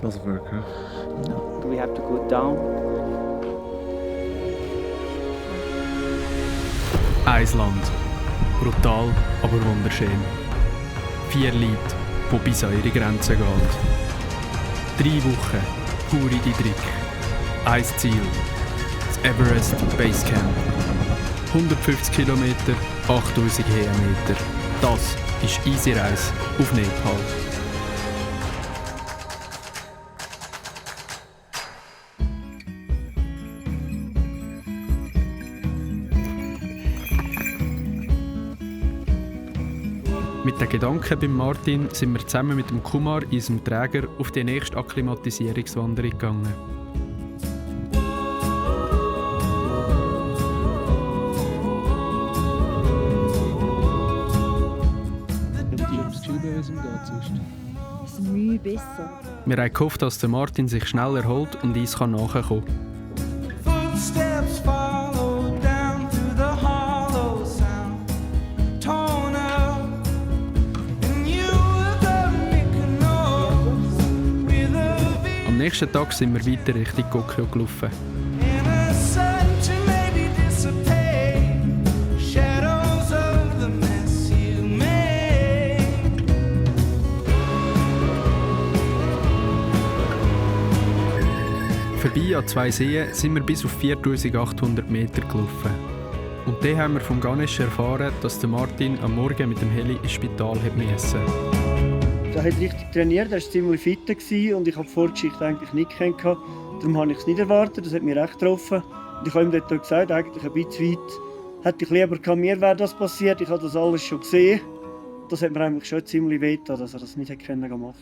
Doesn't work, huh? No. We have to go down. Eisland. Brutal, aber wunderschön. 4 Leute, die bis an ihre Grenzen gehen. 3 Wochen, pure Idyllik. Ein Ziel, das Everest Base Camp. 150 Kilometer, 8000 Höhenmeter. Das ist Easy Reise auf Nepal. Mit den Gedanken bei Martin sind wir zusammen mit dem Kumar in unserem Träger auf die nächste Akklimatisierungswanderung gegangen. Das ist Mühe besser. Wir haben gehofft, dass der Martin sich schnell erholt und uns nachkommen kann. Footsteps follow down through the hollow sound, torn up, and you were the Mykonos with a Am nächsten Tag sind wir weiter Richtung Gokyo gelaufen. and a sun to maybe dissipate shadows of the mess you made. Vorbei an 2 Seen sind wir bis auf 4800 Meter gelaufen. Und dann haben wir von Ganesh erfahren, dass der Martin am Morgen mit dem Heli ins Spital musste. Er hat richtig trainiert, er war ziemlich fit und ich habe die Vorgeschichte eigentlich nicht gekannt. Darum habe ich es nicht erwartet, das hat mich recht getroffen. Und ich habe ihm dort gesagt, eigentlich ein bisschen weit, hätte ich lieber gehabt, mir wäre das passiert, ich habe das alles schon gesehen. Das hat mir eigentlich schon ziemlich wehgetan, dass er das nicht machen konnte.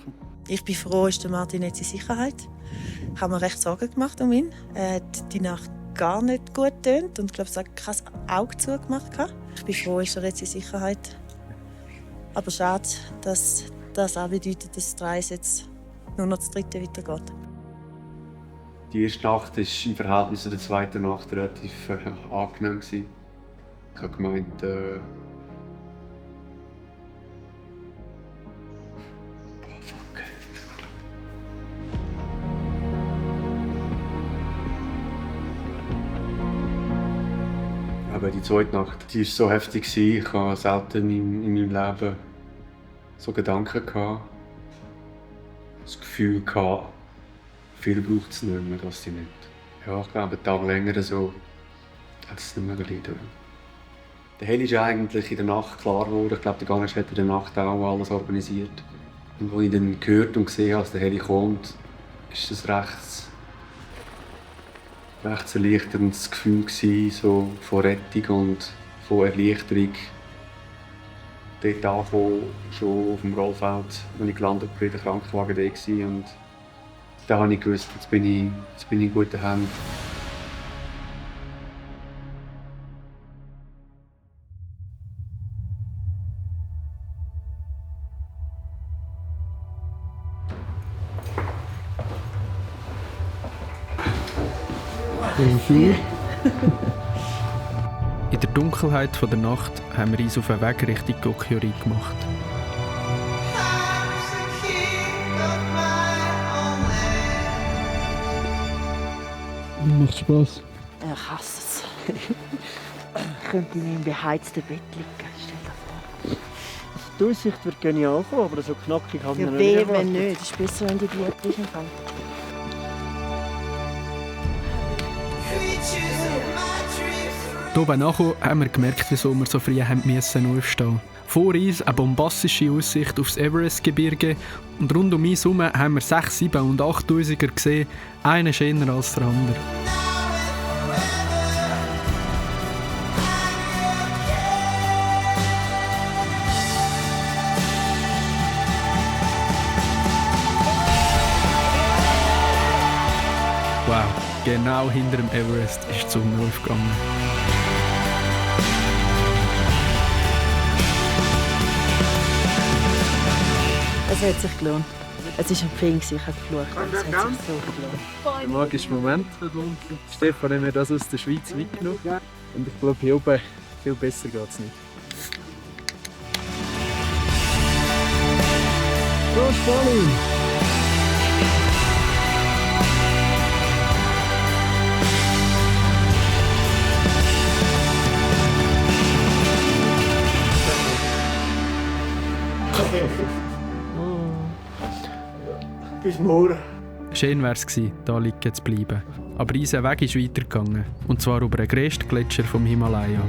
Ich bin froh, ist der Martin jetzt in Sicherheit. Ich habe mir recht Sorgen gemacht um ihn. Er hat die Nacht gar nicht gut getönt und ich glaube, er hat kein Auge zugemacht. Ich bin froh, ist er jetzt in Sicherheit. Aber schade, dass das auch bedeutet, dass die Reise jetzt nur noch das 3. weitergeht. Die erste Nacht war im Verhältnis zur zweiten Nacht relativ angenehm. Ich habe gemeint, fuck. Aber die zweite Nacht, die war so heftig. Ich hatte selten in meinem Leben so Gedanken gehabt. Das Gefühl gehabt, viel braucht es nicht mehr, dass sie nicht. Ja, ich glaube, einen Tag länger so hat es nicht mehr gelitten. Der Heli ist eigentlich in der Nacht klar geworden. Ich glaube, der Ganesh hat in der Nacht auch alles organisiert. Und als ich dann gehört und gesehen habe, dass der Heli kommt, ist das recht erleichterndes Gefühl gewesen, so von Rettung und von Erleichterung. Dort angekommen, schon auf dem Rollfeld, als ich gelandet bin, der Krankenwagen da war. Und da habe ich gewusst, jetzt bin ich in guten Händen. In der Dunkelheit der Nacht haben wir uns auf den Weg Richtung Gokyo gemacht. Macht Spaß. Ich hasse es. Ich könnte in meinem beheizten Bett liegen. Stell dir vor. Die Aussicht wird genial kommen, aber so knackig haben wir Ja, noch weh, nicht wenn erwartet. nicht. Es ist besser, wenn die Blut ist. Hier oben nachher haben wir gemerkt, wieso wir so früh haben aufstehen mussten. Vor uns eine bombastische Aussicht auf das Everest-Gebirge und rund um uns herum haben wir 6, 7 und 8000er gesehen, einer schöner als der andere. Wow, genau hinter dem Everest ist die Sonne aufgegangen. Es hat sich gelohnt. Es war ein Pfing, ich habe geflucht. Es hat sich so gelohnt. Der magische Moment dort unten. Stefan hat mir das aus der Schweiz mitgenommen. Und ich glaube, hier oben viel besser geht es nicht. So spannend! Bis morgen. Schön wäre es gewesen, hier liegen zu bleiben. Aber unser Weg ist weitergegangen. Und zwar über den grössten Gletscher vom Himalaya.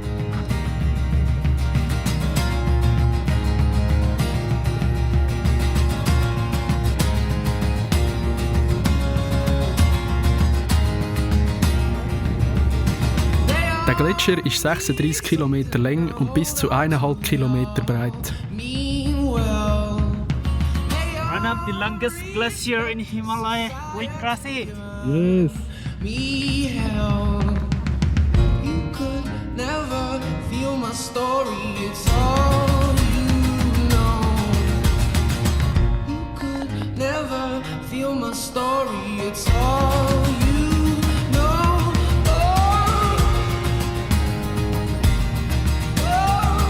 Der Gletscher ist 36 Kilometer lang und bis zu 1,5 Kilometer breit. One of the longest glacier in Himalaya. We cross it. Yes. Me hell. You could never feel my story. It's all you know. You could never feel my story. It's all you know. Oh. Oh.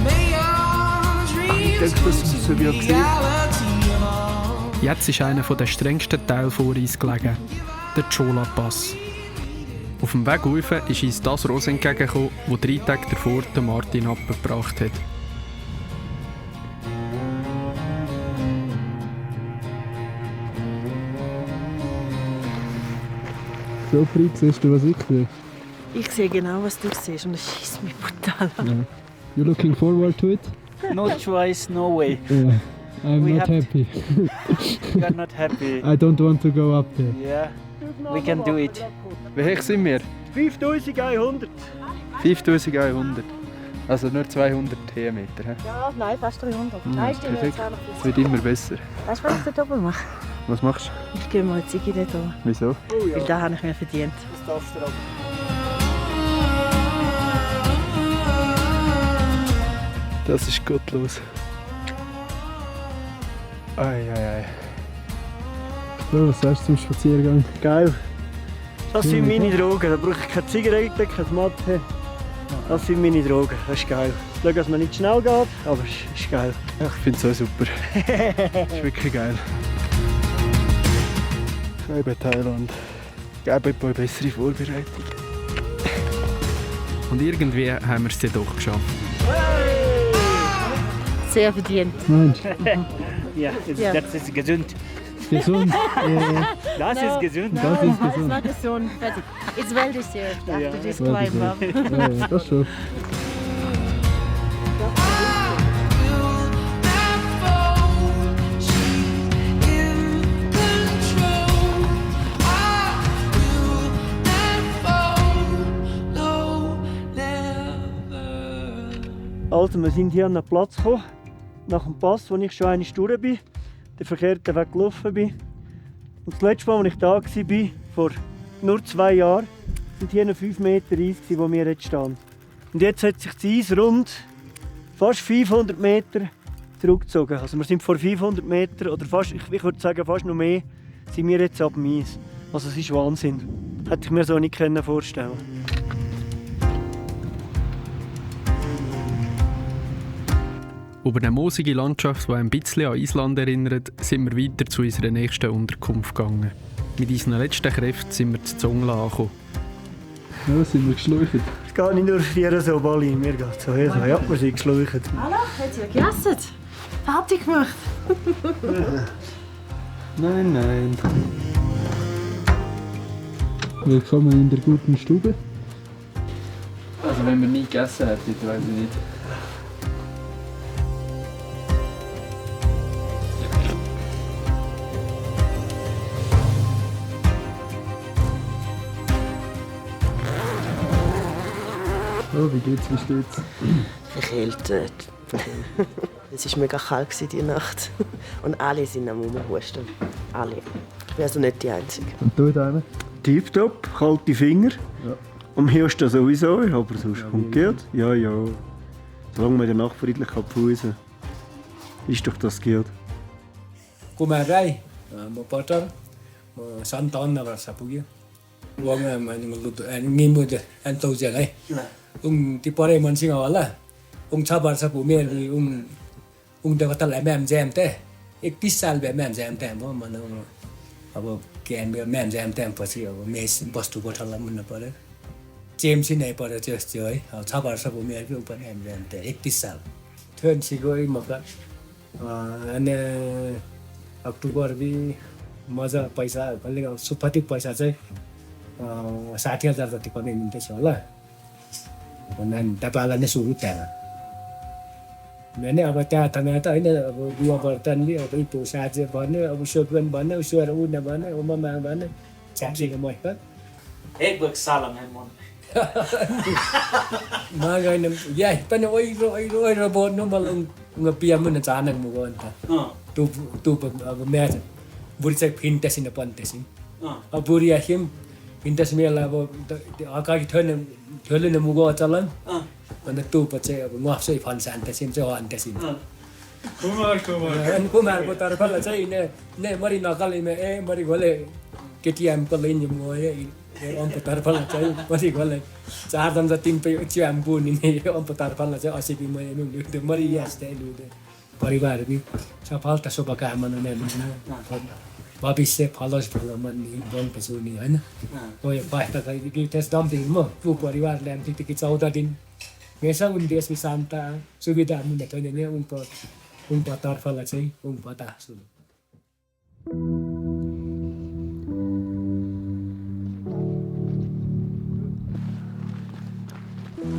May our dreams denke, das ist so wie reality of all. Jetzt ist einer der strengsten Teile vor uns gelegen, der Chola-Pass. Auf dem Weg rauf ist uns das Ross entgegengekommen, das 3 Tage davor den Martin abgebracht hat. So frei siehst du, was ich sehe. Ich sehe genau, was du siehst und es schießt mich brutal an. Yeah. You looking forward to it? No choice, no way. Yeah. I'm We not have to- happy. We are not happy. I don't want to go up there. Yeah, we can do it. Wie hoch sind wir? 5100. 5100. Also nur 200 Höhenmeter. He? Ja, nein, fast 300. Nein, stimmt, perfekt. 250. Es wird immer besser. Weißt du, was ich dort oben mache? Was machst du? Ich gehe mal Ziggy dort oben. Wieso? Oh ja, Weil da habe ich mir verdient. das darfst du aber. Das ist gottlos. Ei. So, was sagst du zum Spaziergang? Geil. Das sind meine Drogen. Da brauche ich keine Zigarette, kein Mathe. Das sind meine Drogen. Das ist geil. Schau, dass man nicht schnell geht, aber es ist geil. Ja, ich finde es so super. ist wirklich geil. Ich liebe Thailand. Gebe ein bessere Vorbereitung. Und irgendwie haben wir es dann doch geschafft. Sehr verdient. Mensch, Ja, Ja. das ist gesund. gesund. Das ist gesund. Das ist gesund. war gesund. Fertig. It's well deserved after this Well climb up. Ja, das schon. Also, wir sind hier an einen Platz gekommen, nach dem Pass, wo ich schon einmal durch bin, den verkehrten Weg gelaufen bin. Und das letzte Mal, als ich da war, vor nur 2 Jahren, sind hier noch 5 Meter Eis, wo wir jetzt stehen. Und jetzt hat sich das Eis rund fast 500 Meter zurückgezogen. Also wir sind vor 500 Metern, oder fast, ich würde sagen fast noch mehr, sind wir jetzt ab dem Eis. Also es ist Wahnsinn. Hätte ich mir so nicht vorstellen können. Über eine moosige Landschaft, die ein bisschen an Island erinnert, sind wir weiter zu unserer nächsten Unterkunft gegangen. Mit unseren letzten Kräften sind wir zu Zongla angekommen. Ja, sind wir geschleucht. Es geht nicht nur für so Bali, mir geht es so. Ja, wir sind geschleucht. Hallo, hat sie ja gegessen? Fertig gemacht. Nein. Willkommen in der guten Stube. Also wenn wir nie gegessen hätten, weiß ich nicht. Oh, wie geht's, wie steht's? Verkältet. Es war mega kalt diese Nacht. Und alle sind am Rumhusten. Alle. Ich bin also nicht die Einzige. Und du da? Tipptopp, kalte Finger. Ja. Am höchsten sowieso, aber sonst kommt geht. Ja. Solange man in der Nacht friedlich pausen kann, ist doch das geht. Kumarai, Mopatan, Santan, aber Sapugi. Wong ngimud enthusiasm. Tipore mansing awala. Sabar sapu mer dapat lại mem jam te. 31 साल भए म्याम ज्याम टाइम हो मन अब क्यान म्याम ज्याम टाइम पछि अब मेस बस्तु गोठालाई मुन्न पर्यो चेम्सी नै पर्यो त्यो है अब 6 वर्ष भयो मेरो पनि म्याम ज्याम टाइम 31 साल 20 गयो मतलब अनि अक्टोबर भी मजा पैसा कहिले सुपति पैसा चाहिँ 60,000 जति पनि हुन्थेछ होला भन्दा तपाईँलाई नै सुरु त्यहाँ भने अब त्यहाँ त होइन अब बुवा बर्तनले अब त्यो साझे भन्यो अब सोपन भन्यो उसोर उ नभन्यो ममा भन्यो छ्याप्सीको मैका एक बग सालम है मन मागैन या पनि ओइरो बोल्नु मलाई उங்க पियामुन चानक मुगो अन्त तू अब म्याच बुढी चाहिँ फिन्टेसिन पन्टेसिन अब बुढी आखिम फिन्टेस मेला अब अगाडि ठेले ने मुगो चलन अन्त तू चाहिँ अब मसै फन शान्तेसिन चाहिँ अन्तेसिन कुमारको तर्फलाई चाहिँ ने मरि नकलैमा मरि गोले केटीएम को लैन मुगो अम्प तर्फलाई चाहिँ मरि गोले 4 जन चाहिँ 3 पे च्याम बुनि ने अम्प तर्फलाई चाहिँ 80 म मरि यास्ते लुदे परिवार भी सफलता शुभकामना नै भविष्य फलोस् भगवान बन पछुनी हैन कोही बास्ता गई त्यस दम्पिङ म पु परिवारले हामी त्यतिकै 14 दिन मेसा उन देशमा शान्त सुविधा मुने थैने ने उनको तर्फलाई चाहिँ उन पता सुरु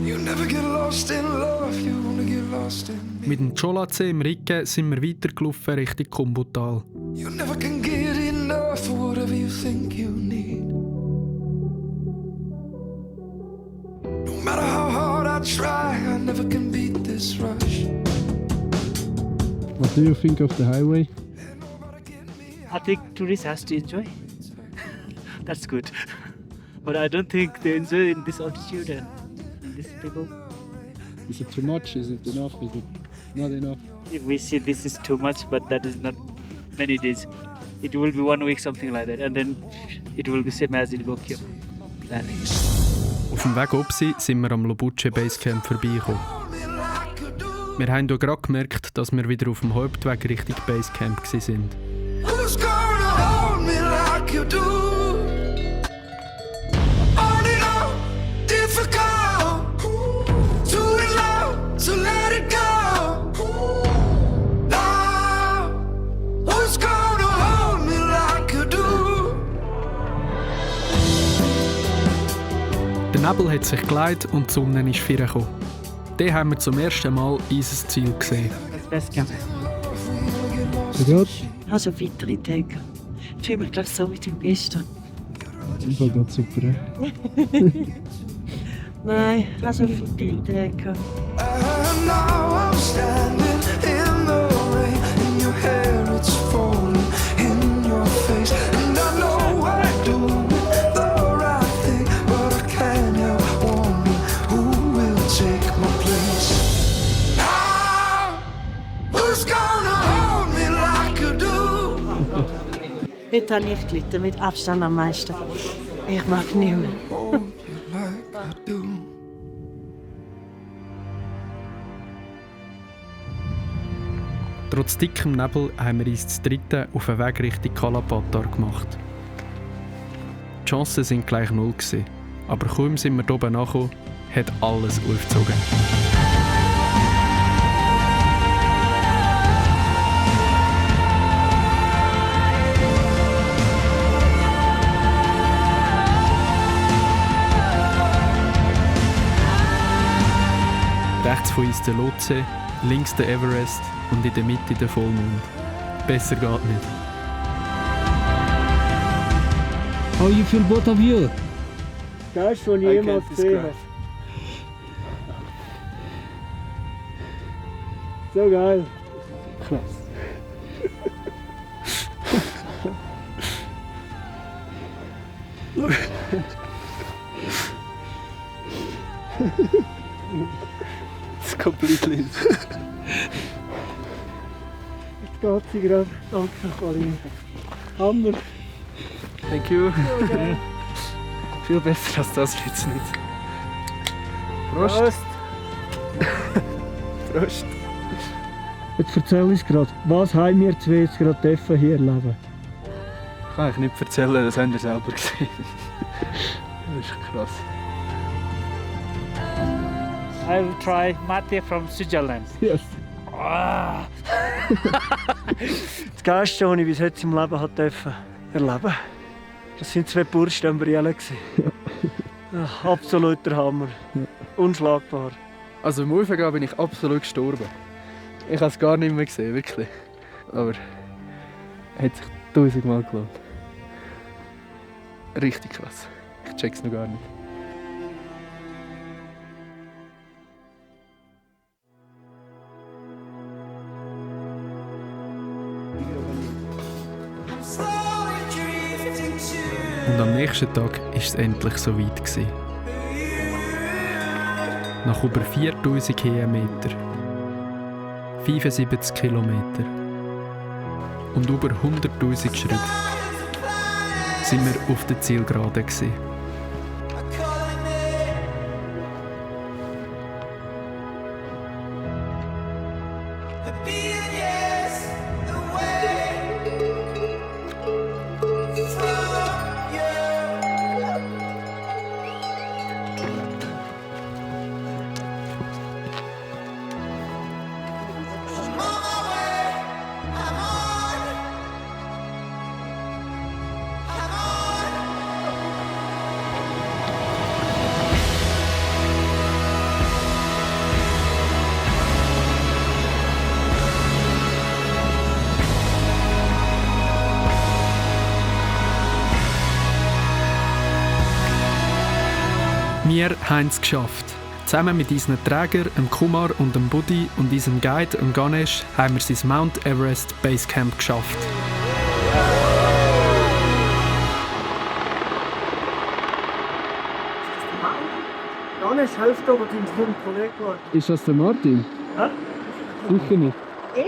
You never get lost in love, you only get lost in me. Mit dem Cholace im Rücken sind wir weitergelaufen Richtung Kumbutal. You never can get enough of whatever you think you need. No matter how hard I try, I never can beat this rush. What do you think of the highway? I think tourists has to enjoy. That's good. But I don't think they enjoy in this altitude and these people. Is it too much? Is it enough? Is it not enough? If we see this is too much, but that is not many days. It will be 1 week, something like that, and then it will be same as in Bokyo. Auf dem Weg oben sind wir am Lobuche Basecamp vorbeigekommen. Wir haben hier gerade gemerkt, dass wir wieder auf dem Hauptweg Richtung Basecamp waren. Who's gonna hold me like you do? On it all, difficult. Too in love, so let it go. Now, who's gonna hold me like you do? Der Nebel hat sich gelegt und die Sonne ist vorgekommen. Dann haben wir zum ersten Mal unser Ziel gesehen. Basecamp. Gut. Also weitere Tage. Ich fühle mich gleich so wie gestern. Das war gerade super. Nein, also weitere Tage. And now I'm standing in the rain, and your hair it's falling in your face, and I know I do the right thing, but I can't help wondering who will take my place. Now, who's gonna hold me like you do? Heute habe ich gelitten, mit Abstand am meisten. Ich mag nicht mehr. Hold you like I do. Trotz dickem Nebel haben wir uns zu dritten auf den Weg Richtung Kalapatar gemacht. Die Chancen waren gleich 0 gewesen, aber kaum sind wir hier oben angekommen, hat alles aufgezogen. Rechts von uns der Lotse, links der Everest und in der Mitte der Vollmond. Besser geht nicht. How you feel, both of you? Das ist, was ich jemals gesehen habe. So geil. Krass. It's completely. Jetzt geht sie gerade. Danke, Colin. Hammer. Thank you. Viel besser als das jetzt nicht. Prost. Prost. Jetzt erzähl uns gerade, was haben wir zwei jetzt gerade hier erleben? Kann ich nicht erzählen, das habt ihr selber gesehen. Das ist krass. I will try mate from Switzerland. Yes. Das Geilste, was ich bis jetzt im Leben erleben durfte. Das sind 2 Burschen am Brielen. Ach, absoluter Hammer. Unschlagbar. Also im Aufgehen bin ich absolut gestorben. Ich habe es gar nicht mehr gesehen, wirklich. Aber es hat sich 1000-mal gelohnt. Richtig krass. Ich check's noch gar nicht. Und am nächsten Tag war es endlich so weit gewesen. Nach über 4000 Höhenmeter, 75 Kilometer und über 100'000 Schritte sind wir auf der Zielgerade gewesen. Wir haben es geschafft. Zusammen mit unseren Trägern, dem Kumar und dem Buddy und unserem Guide, dem Ganesh, haben wir sein Mount Everest Basecamp geschafft. Ganesh, helft aber deinem Kollegen. Ist das der Martin? Hä? Sicher nicht. Ich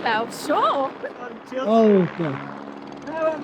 glaube schon. Alter! Ja,